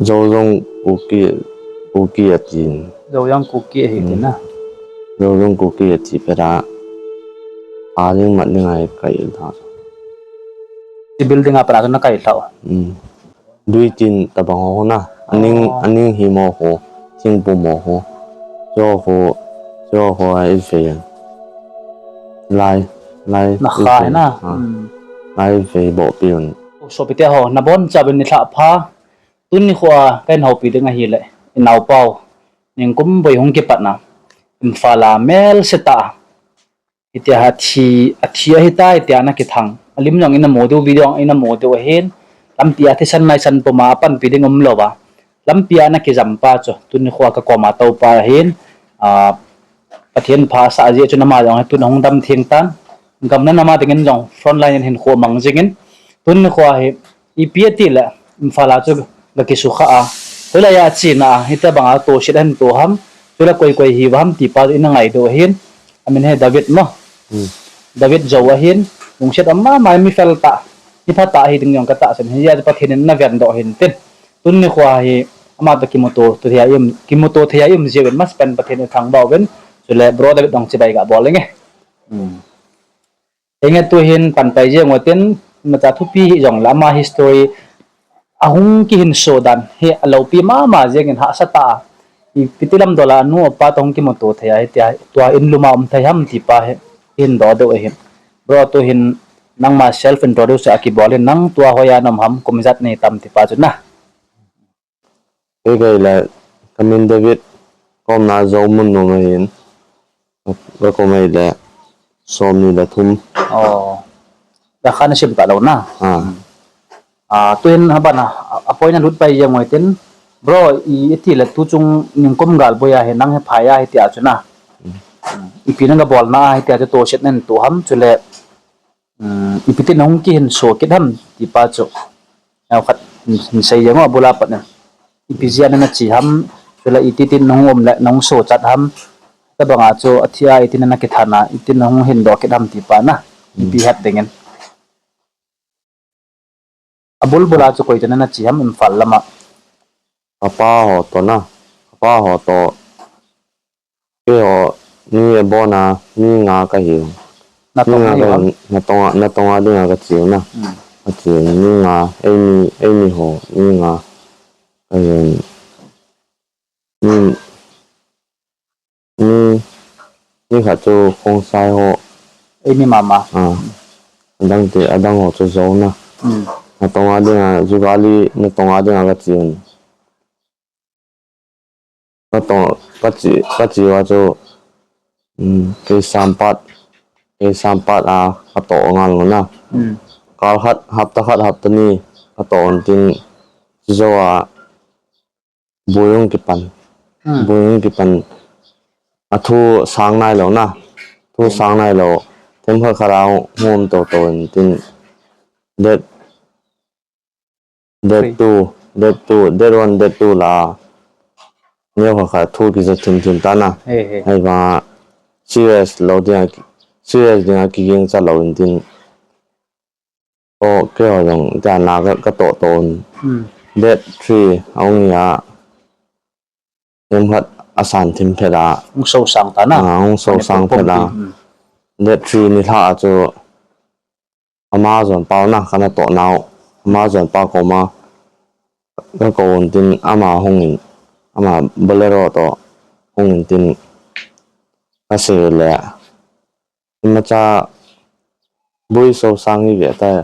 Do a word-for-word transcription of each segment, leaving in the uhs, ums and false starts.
Zojong Kuki, Kuki atin. Zojong Kuki ahi tin na. Zojong Kuki ati pera. Aling mat ling ai kai tha. I building a para na kai tha. Hmm. Dui tin tabang ho na. Aning, oh, aning hi mo ho. Thingpu mo ho. Jo ho. Jo ho ai ve. Lai, lai. Na kha na. Ah. Hmm. Lai ve bo piun. Sopi te ho, nabon cha bin ni tha pha. Tuni khoa ka in houpi ding ahile, i naopa u, ningkum boi hung kipatna, Imphal a melse tah a, hitia athi, athi ahitai tia ana kithang. Alim jong ina mu diu, video jong ina mu diu ahin, lampi a thisan naisan puma apanpi ding umlouva, lampi a ana kijam pa chu, tuni khoa ka koma toupa ahin, ah, Pathen pha asah jeh chun ama jong hi tun ahung dam theng tan. Gamna nam a dingin jong frontline in hinkho mang jingin. Tun nikho hi ipi ati le Imphal a chu ga kisukha a. Tulai a china a, hitia banga toset ahin to ham. Chule koi koi hiuva ham ti pa chu ina ngaidoh ahin. Amin hi David mo. Hmm. David Zou ahin. Lungset um mama mi fel tah. Mi pha tah hi ding jong ka tahsan. Hijeh a chu Pathen in na vendoh hin tin. Tun nikho hi ama toh kimuto, to thei a i um, kimuto thei a i um jiuvin, masapen Pathen i thangvah uvin, chule Bro David dong chibai ga bol inge. Hmm. Inge tu hin pan pai jeng utin, imacha thupi hijongle ama history ahung kihinso dan hi aloupi mama jengin hahsa tah a. Ipi ti lam dola anu apa toh hung kimuto thei a, hitia tua in lum a um thei ham ti pa hi, hin doh doh ahin. Bro tu hin nangma self introduce a kibol in nang tua hoiya na um ham kum ijat nei tam ti pa chu na. Kei kahi le, kamin David, ka umna Zou mun nom ahin, ka kum ahile, somni le thum. Oh. Dakhan na sim talou na. Ah. Hmm. Ah, tuhin haban a, a, a point a lut pai jeng utin, bro, i, iti le tu chung ningkum gal boi a hi nang hi phai a hitia chu na. Hmm. Hmm. Ipi nang ka bolna a hitia chu toset nan to ham chule, um, ipi tin nahung kihinso kit ham ti pa chu. Neo khat, um, hin sei jeng u abul a pat na. Ipi jeh a na chi ham, chule iti tin nahung um le, nahung sochat ham. Tabanga chu athi a iti na na kithan a, iti nahung hindoh kit ham ti pa na. Hmm. Ipi het dingin. Abul bul a chu koi tin na chi ham Imphal lam a. Kapa ho toh na, kapa ho toh. Keiho ni abon a, ni nga kahi. Natong nga kahi, natong a, natong a dinga kachi u na. Hmm. Kachi u ni nga, eini, eini ho, ni nga. Kahi, ni, ni, ni khat chu Khongsai ho. Eini mama. Ah. Adang te, adang ho chu Zou na. Hmm. Natong a dinga, Jugali, natong a dinga kachi u. Natong, kachi, kachi uva chu, um, kei sampat, kei sampat a, katoh ngal u na. Hmm. Kal khat, hapta khat, hapta ni, katoh un tin, Zou a, boi hung kipan. Hmm. Boi hung kipan. Athu sang nailou na. Thu sang nailou. Themkhat khat a hung um toto in tin. Date Date two, date two, date one, date two la. Neo kha kha thu kija thim thim ta na. He, he. Ahivanga serious lou dinga, serious dinga kiging cha lou in tin. O, keiho jong tia na ka, katoh to un. Hmm. Date three, ahung ya. Themkhat asan thim phet a. Hung sosang ta na. Ah, hung sosang phet a. Hmm. Date three nilhah a chu. Ama jon pa u na, kana toh nau. Ama jon pa koma. Ka kou un tin, ama hung in. Ama Bolero toh. Hung in tin. Kasei le. Imacha boi sosang hi ve ta.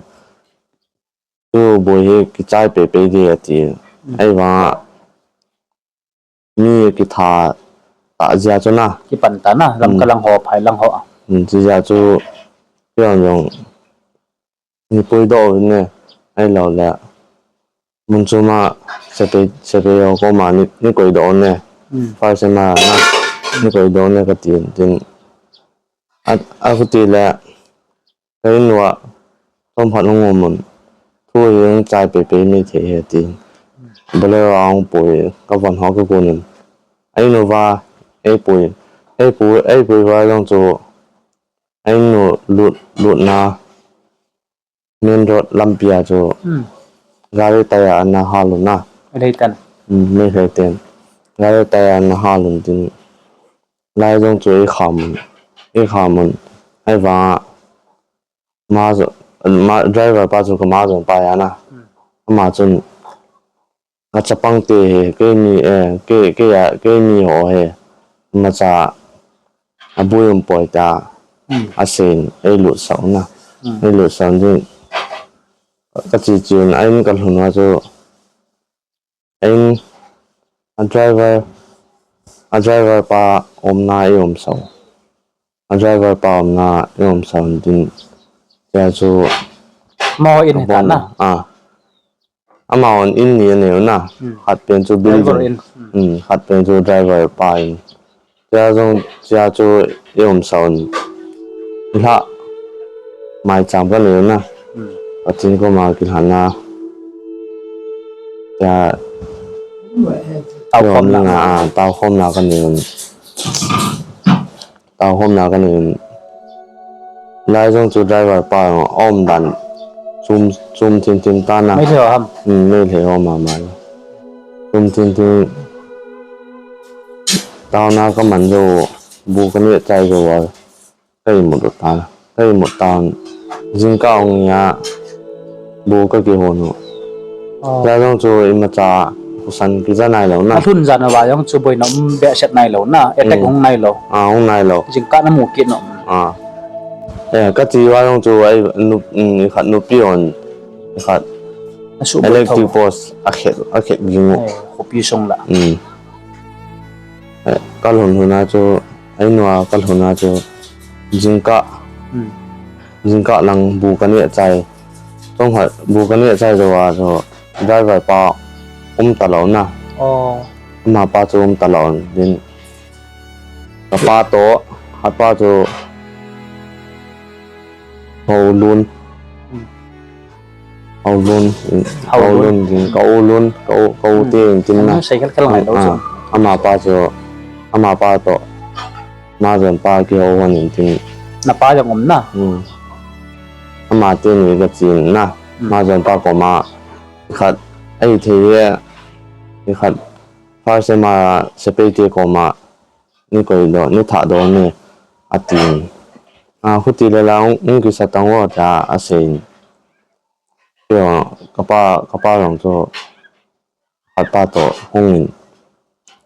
Tu boi hi kichai pei pei di ati. Hmm. Ahivanga mi kitha ta jia chu na. Kipan ta na, lam hmm. Ka lang ho, phai lang ho. Hmm, chi jia chu, pian jong, ni pui do ne, ahilou le. Mun chu ma, sepe, sepe yo ko ma, ni, ni koi do ne. Hmm. First ma na, ni koi do ne ka tin, tin. A, a kuti le, Ka in uva, themkhat hung um un. Thu hi hung chai pei pei mai thei e tin. Bolero a hung pui, ka von ho ka kun un. A in uva, ei pui, ei pui, ei pui uva jong chu. A in u lut, lutna. Main road lampi a chu. Hmm. Gari tyre ana hal u na. A dei tan. Hmm, Meitei ten. Gari tyre na hal un tin. Lai jong chu ei kham un. Ei kham un. Ahivang a. Ma jong, ma, driver pa chu ka ma jong pa ahi na. Hmm. Ama chun. Ka chapang te hi, keini, eh, ke, ke ya, keini ho hi. Imacha. Abui um poi ta. Hmm. Asei in, ei lutsah un na. Hmm. Ei lutsah un tin. Ka che che un, a in ka lhun uva chu. A in, a driver, a driver pa umna ei umsah u. A driver pa umna ei umsah un tin. Tia chu. Amaho in hi ta na. Ah. Amahon in ni anei u na. Hmm. Khat pen chu driver building. In. Hmm. Hmm, khat pen chu driver pa in. Tia jong, tia chu i umsah un. Lha. Maicham ka nei u na. Hmm. Pathen koma kilhana. Tia. Taokhomna. Taokhomna, ah, taokhomna ka nei un. Taokhomna ka nei un. Lai jong chu driver pa jong a um dan. Chum, chum thin thin ta na. Meitei ho ham? Hmm, Meitei ho mama. Chum thin thin. Taona ka man jou, bu ka neh chai jou a, ka imut u tan, ka imut tan. Jingkah hung a, bu ka kihon u. Oh. Tia jong chu imacha, husan kija nai lou na. Alhun jan uva jong chu boina um behseh nai lou na, attack hung nai lou. Ah, hung nai lou. Jingkah na mu kit nom. Ah. Eh, ka che uva jong chu ai, nu, mm, i khat nupi hon, i khat. Electric post a khet, a khet ging u. Eh, khopi sung la. Mm. Eh, ka lhun lhun a chu, a in uva ka lhun a chu, jingkah, hmm, jingkah lang bu ka neh chai. Chong khat bu ka neh chai jou a chu, driver pa um talou na. Oh. Ama pa chu um talou din. Ka pa toh, khat pa chu, Haolun. Hmm. Haolun, Haolun. Haolun, ka u Lun, ka u, ka u te in tin na. Sei khel khel ngai lou chu. Ah, ama pa chu, ama pa toh, Majon pa kihou hon in tin. Na pa jong um na. Hmm. Ama teni ka che in na. Hmm. Majon pa koma, khat, ahithei e, khat, first sem a sepai te koma, nei koi doh, nei thah doh ne, atin. Ah, khuti le la, hung, hung kisa tang o, tia asei in. Kei, ka pa, ka pa jong chu, khat pa toh, hung in.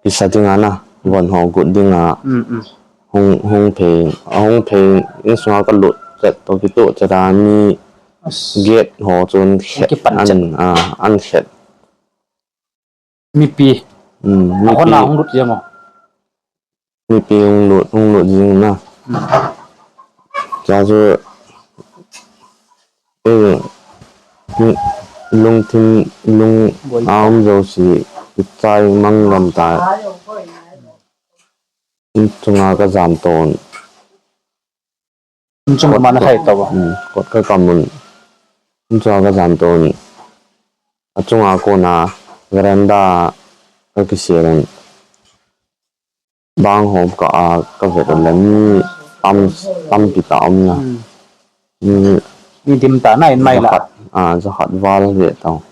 Kisa ding a na, von ho gut ding a. Mm, mm. Hung, hung phei, a hung phei, insung a ka lut chet toh, kitoh chet a mi gate ho chun khet, an, ah, an khet. Mipi. Hmm, mipi. A hon a hung lut jeng o. Mipi hung lut, hung lut jing na. Hmm. Cha chu, eh, lungthim, lung a um jouse, kichai mang gam tai. Chunga ka jan ton. Chunga mana thai to. Hmm, kot ka kam un. Chunga ka jan ton. Achunga kona veranda ka kisel un. Bang hom ka a ka vet un le mi tam, tampi ta um na. Hmm. Mi, mi dim ta na in mai la. Jakhat, ah, jakhat val ve tau.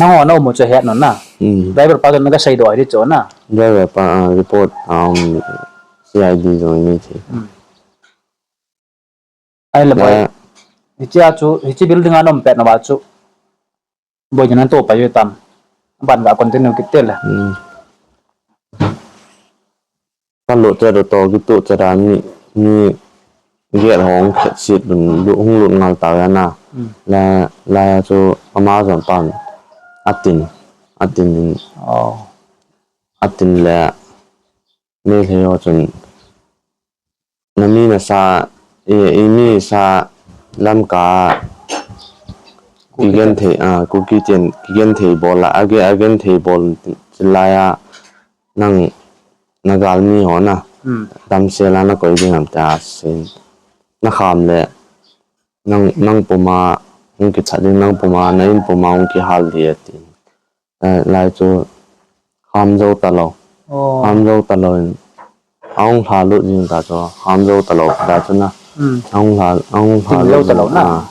Nangho na um u chu ahet non na. Hmm. Driver pa chu na ka seidoh ahi di chu na. Driver pa, ah, report, ah, um, C I D jong ni thi. Hmm. Ahile boi. Hiche a chu, hiche building a na um pet na uva chu. Boi na to pa yo tam. Ban ga continue kit te le. Hmm. Ka lut chet u toh, kitoh chet a mi, mi gate ho hung khet sit un, lu-, hung lut ngal tau ya na. Hmm. La, la chu ama jon pan atin, atin in. Oh. Atin le, Meitei ho chun, na mi na sa, i, i mi sa Lamka, Kuki kigen thei, ah, Kuki ten, kigen thei bol a, age, agen thei bol, chilai a, Nang, na galmi ho na. Hmm. Damsel a na koi ding ham tia asei. Na kham le, nang, nang puma hung kichat ding, nang puma, na in puma hung kihal ding ati. Eh, lai chu kham jou talou. Oh. Kham jou talou in. Ahung lha lut ding ta chu, kham jou talou ta chu na. Hmm. Ahung lha, ahung lha lut jou talou na. Ah,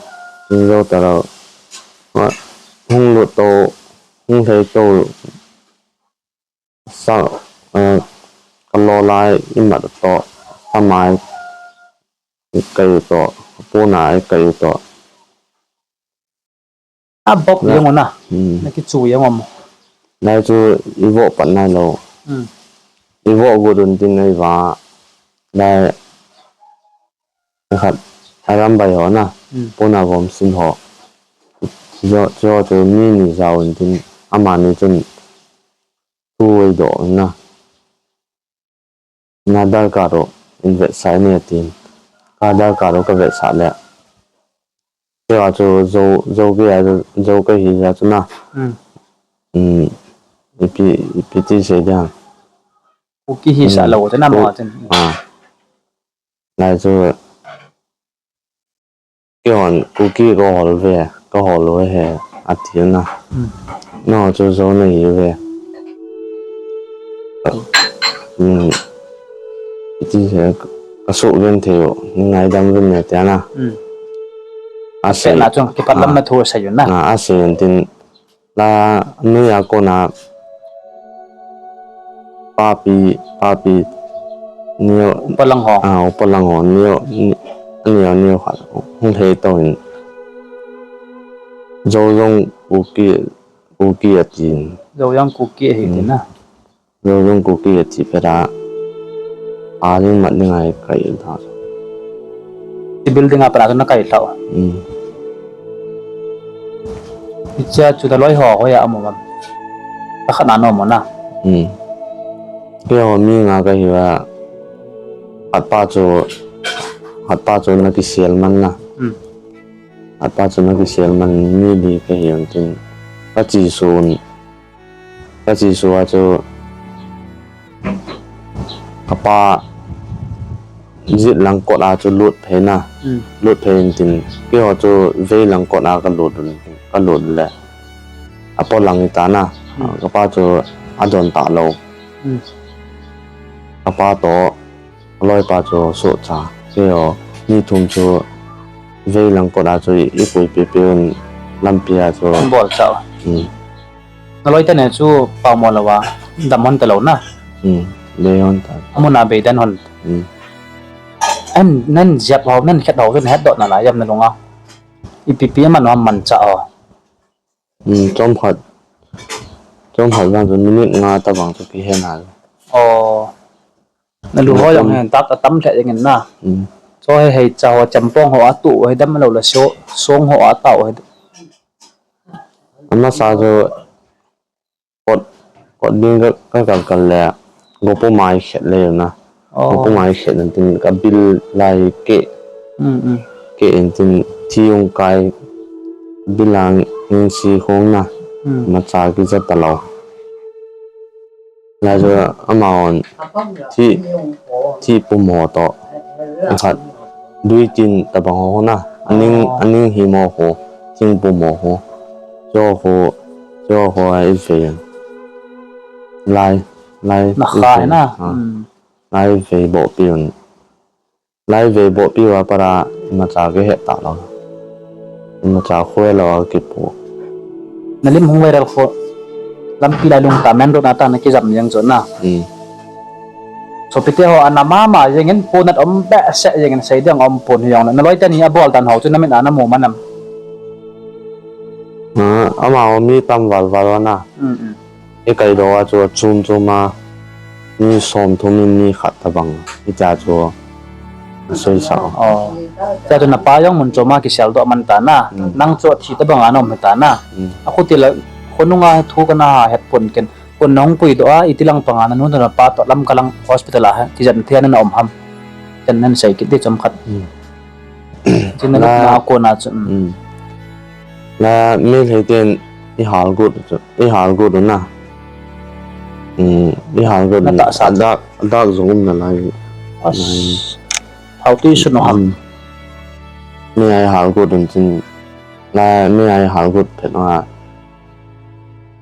hung jou talou. Hung lut to. hung lhei to sa, eh, ka lo lai imat to, samai kai to, pona kai to. A bok Na- yang ona. Hmm. Na kichu yang om. Nai chu i vo pat nai lo. Hmm. I vo gu dun tin nai va. Nai khat aram bai ho na. Hmm. Pona vom sin ho. Cho, cho chu mi ni zau tin amani chun tu ai do na. Na darkar u in vetsah in tin. Ka darkar u ka vetsah le. Kei a chu zo, zo kei a, zo kei hi ja chu na. Hmm. Hmm. Ipi, ipi ti sei dia. Kuki hi sa Hmm. lo te na Ku- ma ten. Ah. Lai chu Keihon Kuki ka hol ve, ka hol ve he, ati na. Hmm. No chu zo na hi ve. Hmm. Iti he, ka su ven thei u, ni ngaidam ven ne tia na. Hmm. A se na chung kipat lam Ah. na thu sa yun na. Na, a se yun tin, La nuia kona papi, papi neo, Upa lang ho. Ah, upa lang ho neo, ni-, neo, neo khat hung lhei to hin. Zo zong Kuki, Kuki a tin. Zo zong Kuki a hi Hmm. tin na. Zo zong Kuki a ti pera. A ding mat ding ai kai da. Ti building a pera na kai thau. Hmm. Icha chu da loi ho ho ya amu mam. Ka khat na no mo na. Hmm. Kei ho mi nga ka hi va. Hat pa chu, hat pa chu na ki sial man na. Hmm. Hat pa chu na ki sial man mi di ka hi ang tin. Ka chi sun. Ka chi su a chu ka pa zit lang kot a chu lut phei na. Hmm. Lut phei in tin. Kei ho chu vei lang kot a ka lut un, ka lut le. A po lang i ta na. Hmm. Ka pa chu a don ta lo. Hmm. Ka pa to, a loi pa chu so cha. Kei ho, ni thum chu vei lang kot a chu i, i pui pi pi un lampi a chu. Bol cha. Hmm. Na loi te ne chu pau mo lo va, dam hon ta lo na. Hmm. Bei hon ta. Amu na bei dan hon. Hmm. An nan ziap ho, nan khet ho, nan het do na la yam na lunga. Ipi pi man ho man cha ho. Hmm, chom khat. Chom khat vang chu minute nga ta vang chu ki he na. Oh. Na lu ho jong hen tak a tam lheh jeng in na. Hmm. Cho he hei cha ho champong ho a tu ho he dam lo la so, song ho a ta ho he. Ama sa chu kot, kot ding ka, ka kal kal le gopo mai khet le na. Oh. Gopo mai khet na tin ka bil lai ke. Hmm, hmm. Ke in tin thi ung kai bil ang in si khong na. Hmm. Ma cha ki za ta lo. Lai chu amahon thi, thi pum ho to. Khat dui tin tabang ho na. Aning, Oh. aning hi mo ho. Thing pum ho. Cho ho, cho ho ai ve. Lai, lai Na i kha ve. na. Ah. Hmm. Lai ve bo pi un. Lai ve bo pi va para ima cha ke he ta lo. Ima cha khoi lo a ki pu. Na lim hung viral kho. Lampi lai lung ta main road na ta na ki jam yang cho na. Hmm. So pite ho ana mama jeng in pu nat om be se jeng in sei ding om pun hi jong na. Na loi te ni a bol dan ho chu na min ana mu manam. Ah, ama mi tam val val na. Hmm, hmm. I kai do a chu a chum chum a, mi som thum in mi khat tabang, i cha chu a soi sa. Oh. Cha chu na pa jong mun chom a ki sel do man ta na, Mm. nang chu a thi tabang a nom ta na. Mm. A khu ti la, khonung a thu ka na ha het pon ken, kon nong pui do a, i ti lang pang a na nu na pa to lam ka lang hospital a ha, ki jan thia na om ham. Ken nan sei ki ti chom khat. Mm. Chin na Na- na ko na chu. Mm. Mm. Na mi lhei ten i hal gut chu, i hal gut na. Mm, i hal gut Na na, ta sa a dak, a dak zong um na lai. As. Nai. How to issue no ham. Mm. Mi ai hal gut un chin. Na, mi ai hal gut phet na.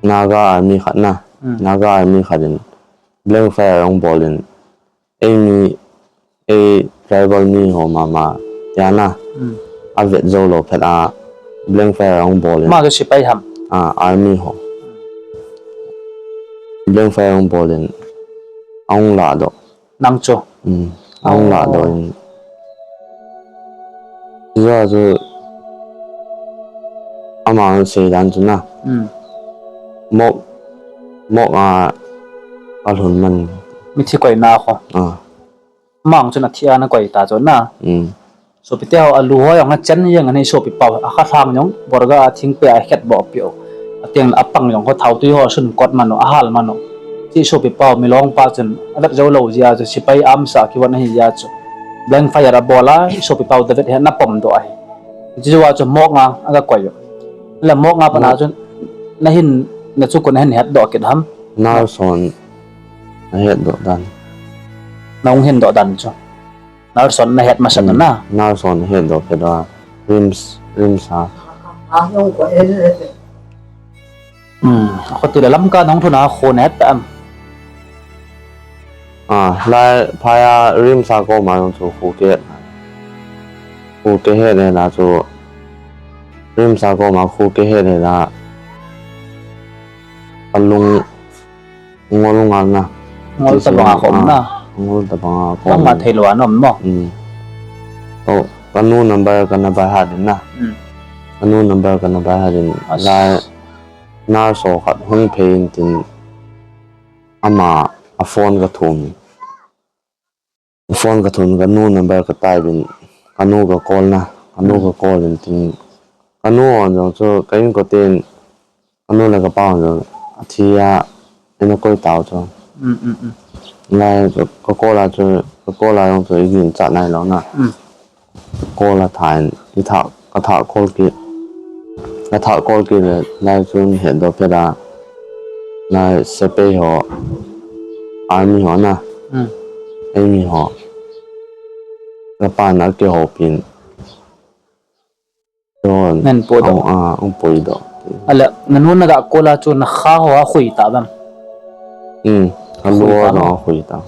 Naga army khat na. Mm. Naga army khat in. Blank fire ong bol in. Eimi, ei tribal mi ho mama, ya na. Mm. A vet zo lo phet a, blank fire ong bol in. Ma chu sipai ham. Ah, army ho. Blank fire ahung bol in, ahung ladoh. Nang chu? Hmm, ahung ladoh in. Hijeh a chu ama seidan chu na. Hmm. Morgue, morgue a alhun man. Mithi koina kho. Ah. Amang chun athi a nakoi ta chu na. Hmm. Sopite ho, alu ho jong achen jeng ahi, sopi pau, akha thang jong, borga a thingpeh a akhetboh peh u. Ateng le apang jong kho, thaotui ho sun kot man u, ahal man u. Hiche sopi pau, milong pa chun, avet jou lou jeh a chu, sepai amsa kivon ahi jeh a chu. Blank fire abol a, sopi pau David hi ana pomdoh ahi. Hiche jou a chu morgue a, aga koi u. Le morgue a pat a chun, nahin, na chu koin ahin hetdoh kit ham? Nurse hon ahetdoh dan. Nahung hindoh dan chu. Nurse hon nahet masat na. Nurse hon ahetdoh kit a. RIMS, RIMS a. Hmm, akhuti le Lamka nahung lhun a kho nahet ta am? Ah, lai phai a RIMS a koma jong chu kho kahet. Kho kahet le na chu RIMS a koma kho kahet le na. Kalung Ngol ngal na. Ngol tabang a ka um na. Ngol tabang a ka um. Nangma theilou a na um mo? Hmm. Oh, kanu number kana baihat in na. Hmm. Kanu number kana baihat in. As. Lai nurse khat hung phei in tin ama a phone kathum. Phone kathum, kanu number katai uvin, kanu ka call na, kanu ka call in tin, kanu hon jong chu ka inkote in, kanu le kapa hon jong athi a, ina koi tau chu. Mm, mm, mm. Lai ka, ka call a chu, ka call a jong chu igin chat nailou na. Mm. Call a tha in, i tha, ka tha call kit. Ka tha call kit le, lai chun hetdoh pet a, lai sepai ho, army ho na. Hmm. Army ho. Ka pa na kihou pin. Chun, nen pu doh. Ah, ah, hung pui doh. Ale, nanu naga call a chu nakha ho akhui ta bang. Hmm, ka lu ho akhui ta.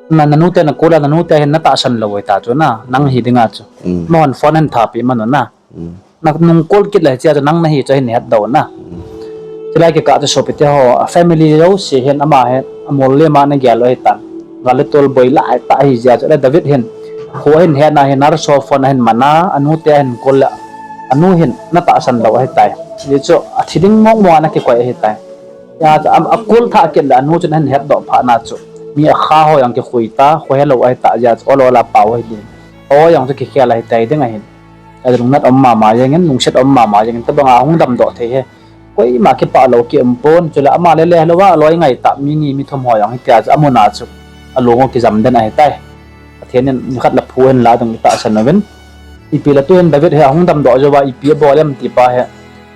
Na, nanu te na call a, nanu te hin na tahsan lou ta chu na, nang hi dinga chu. Hmm. Amahon phone hin thapi man u na. Hmm. Na nung call kit le, hichea chu nang nahi chu hin hetdoh na. Hmm. Chulai kikah chu sopite ho, a family jouse hin ama hin, amol le ama na gel u ahitan. Gal le tol boi lai tah ahi jeh a chu le David hin. Kho ahin het na hin nurse ho phone ahin man a, anu te ahin call le, anu hin na tahsan lou ahitai. Hichu athi ding mong mong a na kikoi ahitai. Hijeh a chu a, a call tha kit le anu chun ahin hetdoh phat na chu. Mi akha ho jong kikhui ta, kho helou ahi ta jeh a chu ol ol a pao ahi ding. Ho jong chu kikhel ahitai ding ahin. Hijeh a chu lungnat um mama jeng in, lungset um mama jeng in, tabang a hung damdoh thei hi. Koima kipah lou kium pon, chule ama le le lou a, loi ngai tah mi ni mi thum ho jong hitia chu amun a chu alung u kijam den ahitai. Pathen in nikhat le phu hin la ding tahsan uvin. Ipi le tu hin David hi ahung damdoh jou a ipi abol em ti pa hi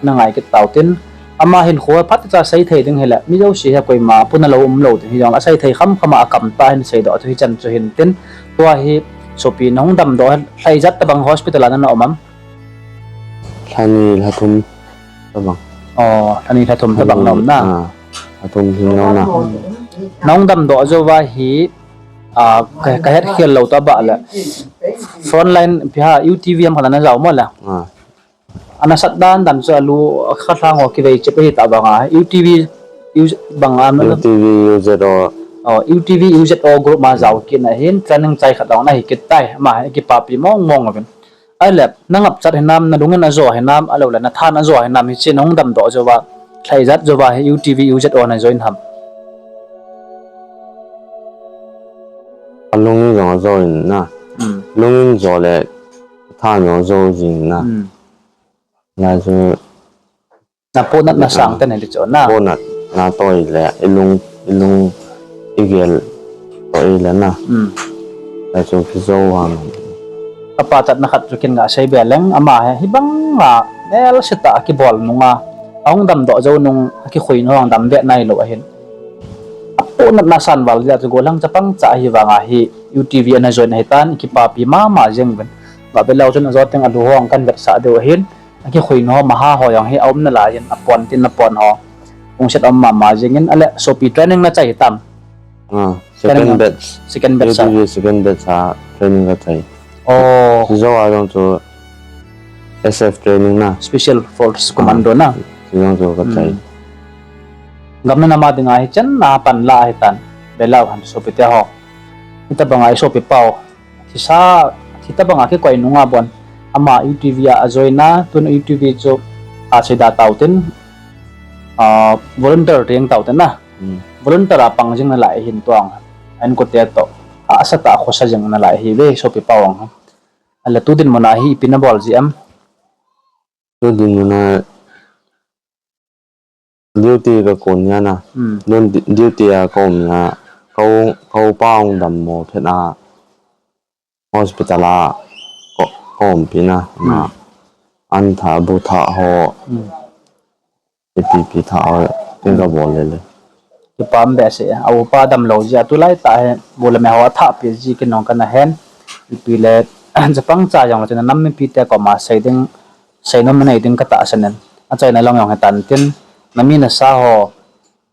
na ngai kit tau tin. Ama hin kho phat cha sei thei ding hile, mi jouse hi koima puna lou um lou ding hi jong a sei thei kham kham a akam tah hin seidoh chu hichan chu hin tin. Tua hi sopi nahung damdoh hi lha ijat tabang hospital a na na um am? Lha ni lha thum tabang. Oh, lha ni lha thum tabang na um na. Ah, lha thum hin na um na. Nahung damdoh jou a hi, ah, ka, ka het khel lou tabang le. Frontline pi ha U T V am khat na jao mo la. Ah. Ana sat dan dan chu alu kha thang ho kivei chep ahi ta bang a. U T V, U, bang a, U T V U Z O. Oh, U T V U Z O group ma jao kit na hin training chai khat dong na hi kit tai. Ama hi kipapi mong mong uvin. Ahile, na ngapchat hinam, na lungin ajo hinam, ahilou le na than ajo hinam, hiche nahung damdoh jou a, lha ijat jou a hi U T V U Z O na join ham? Alungin jong ajo in na. Hmm. Lungin jo le than jong ajo jing na. Hmm. Lai chu Na ponat na sang ten hiti chu na. Ponat na toh le, ilung, ilung igel toh le na. Hmm. Lai chu kijou ham. Ka pachatna khat chu kin ga sei be leng, ama hi, hibang a, nel seta kibol nung a, ahung damdoh jou nung, akikhui nung a dam be nailou ahin. Aponat na san val jeh a chu gollhang chapang cha ahi vang a hi, U T V ana join ahitan, kipapi mama jeng uvin. Ga be lou chun ajo teng alu ho kan vetsah diu ahin. Akikhui nung ho, maha ho jong hi aum nalai in, apon tin apon ho. Lungset um mama jeng in, ahile, sopi training na chai tam? Ah, second batch. Second batch a. U T V second batch a training ka chai. Oh. Chujou a jong chu S F training na. Special Force Commando na. Ah, chujong chu ka chai. Hmm. Gamna nam a dinga hi chenna panla ahitan. Belau han sopite ho. Hitabanga i sopi pau. Thisa, hitabanga kikoi nunga bon. Ama U T V a ajoin a, tun U T V chu a seida tautin. Ah, volunteer teng tautin na. Hmm. Volunteer a pang jing nalai hin tuang. An kote to. A sata khosa jing nalai hi ve sopi pau ang. Ala tu dinmun a hi ipi nabol ji am? Tu dinmun a duty ka kon nia na. Hmm. Dun di-, duty a ka um nia. Ka u-, ka upa ung dammo phet a hospital a ka, ka umpi na. Hmm. Na. An tha bu tha ho. Hmm. Ipi pi tha ho. Tin ka bol le le. Kipah behseh. A upa damlou jeh a tulai tah hi bu le me ho a thah pi ji kinong kana hen. Ipi le chapang cha jong le chun nam mipite koma sei ding, seinom nei ding ka tahsan in. Achaina lang jong hitan tin, nami nasa ho,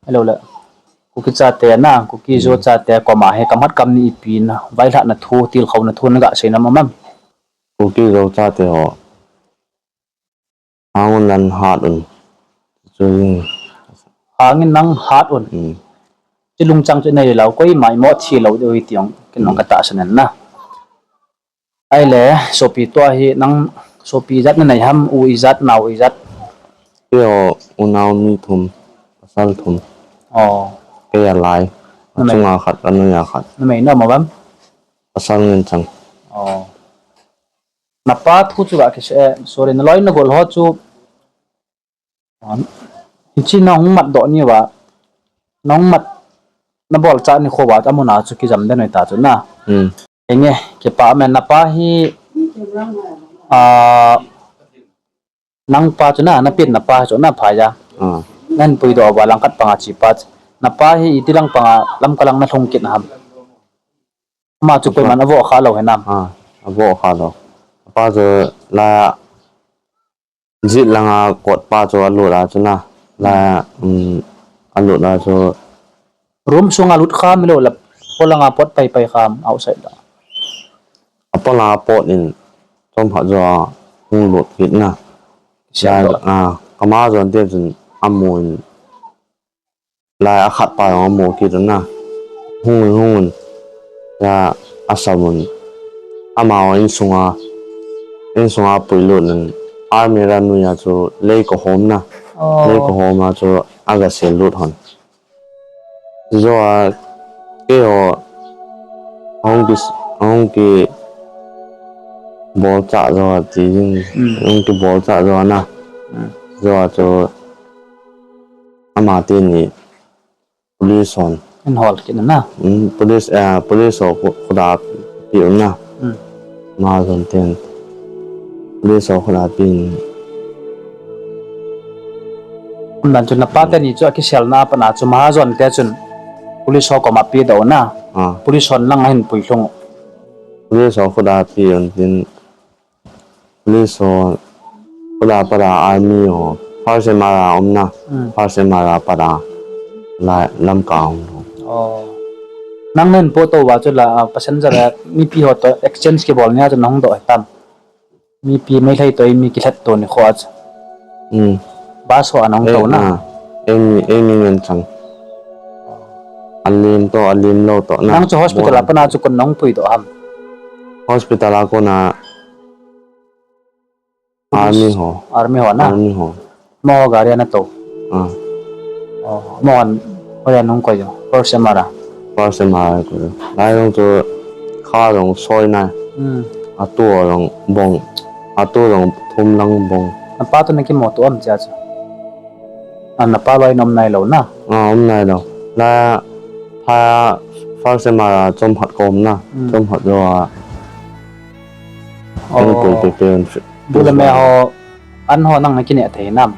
hello le. Kuki chate na, Kuki Zo chate koma hi kamat kam ni ipi na, vailhahna thu, tilkhouna thu naga seinom am? Kuki Zo chate ho. Hangin nang hat un. Chu in. Hangin nang hat un. Hmm. Chi lungchang chu nei lou, koima imo thi lou deu hi tiang, kinong ka tahsan in na. Ahile, sopi tua hi nang sopi ijat nanei ham, u ijat, nao ijat? Keiho unao mi thum, pasal thum. Oh. Kei alai. Numei. Achunga khat, anoiya khat. Numei nom uvem? Pasal ngen chang. Oh. Napa thu chu ga kise, eh, sorry, naloi nagol ho chu. Hichi nahung mat doh ni uva, nahung mat nabol cha ni kho uva, amun a chu kijam den oi ta chu na. Hmm. Enge, kipah me napa hi, ah, nang pa chu na, napin napa chu na phai ja. Ah. Nahin puidoh uva langkhat panga chi pa chu. Napa hi iti lang panga lamka lang nalhung kit na ham? Ama chu koiman avoh kha lou hinam? Ah, avoh kha lou. Apa chu la Jet langa kot pa chu alut a chu na. La, um, alut a chu. Room sunga lut kham lou la, polanga pot pai pai kham outside la. Apolanga pot in, chom phat jo a, hung lut kit na. Siam la, lo. Ah, kama jon te chun amu in. Lai akhat pa jong amu kit un na. Hung un, hung un. Ya, asam un. Amaho insunga, insunga puilut un. Army ran nuia chu lei ko hom na. Oh. Lei ko hom a chu aga sel lut hon. Joa, keiho, hung ki, hung ki bol cha joa ti jing. Mm. Hung ki bol cha joa na. Mm. Joa chu, Ama teni police hon. An hol kit na. Mm, police, eh, police ho khu-, khuda pi un na. Mm. Ama jon ten. Police ho khuda pi un. Umdan chun napa teni chu akiselna a pat na chu Mahajon te chun police ho koma pi doh na. Ah. Police hon lang ahin puilhung. Police ho khuda pi un tin Police ho, khuda pat a army ho, first M R a um na, hmm, first M R a pat a, la, Lamka hung lhung. Oh. Nang nahin po tou va chu la, ah, passenger a, mipi ho to exchange kibol nia chu nahung doh tam. Mipi Meitei to mi kilhet to ni kho a chu. Hmm. Bus ho a nahung tou na. Ah, eimi, eimi ngen chang. Alim to, alim lou to na. Nang chu hospital a pat na chu kon nahung pui doh ham? Hospital a kon a, Army ho. Army ho na? Army ho. Amaho gari a natou. Ah. Oh, amaho, hoiya nahung koi jo? First M R a? First M R a koi jo. Lai jong chu kha jong soi nai. Hmm. Atu jong bong. Atu jong thum lang bong. Napa to nakimo to am cha chu? Ah, napa loi na um nailou na? Ah, um nailou. La, pha, first M R a chom khat ka um na. Hmm. Chom khat jou a. Oh. An pui pe pe an fi-, bu le me ho, an ho nang nakineh thei nam?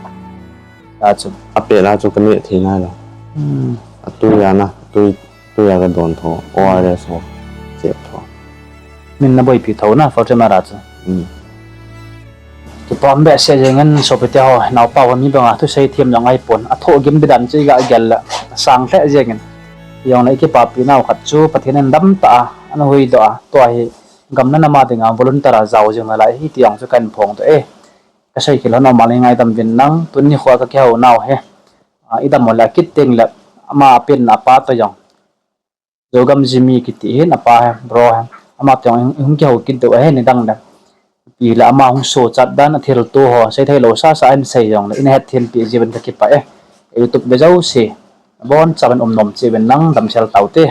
La chu. Apeh la chu kaneh thei nailou. Hmm. Atu ya na, atu Tuya kadon tho, O R S ho, chep tho. Min naboipi tho na, first M R a chu. Hmm. Kipah behseh jengin sopite ho, naopa ho mi banga thusei them jong ahipon. Athoh gim didan chu iga gel le, asang lheh jengin. Jongle ikipapi nau khat chu, Pathen in damtah a, ana huhdoh a, tua hi gamna nam a dinga volunteer a jao jing nalai ahi ti jong chu kahin phongdoh e. Kasei khel lhon normal ngaidam uvin lang, tuni nikho a kakihou nau hi. Ah, idam u le akit teng le ama apen apa toh jong, Zogam Jimmy kiti hin apa hi, bro hi, ama toh jong ihung kihou kit diu ahi nidang le. Ipi le ama hung sochat dan athilto ho seithei lou sasa ahin sei jongle ina hetthem peh jiuvin kakipah e. YouTube ve jouse, abonchauvin um nom cheh uvin lang damsel taute.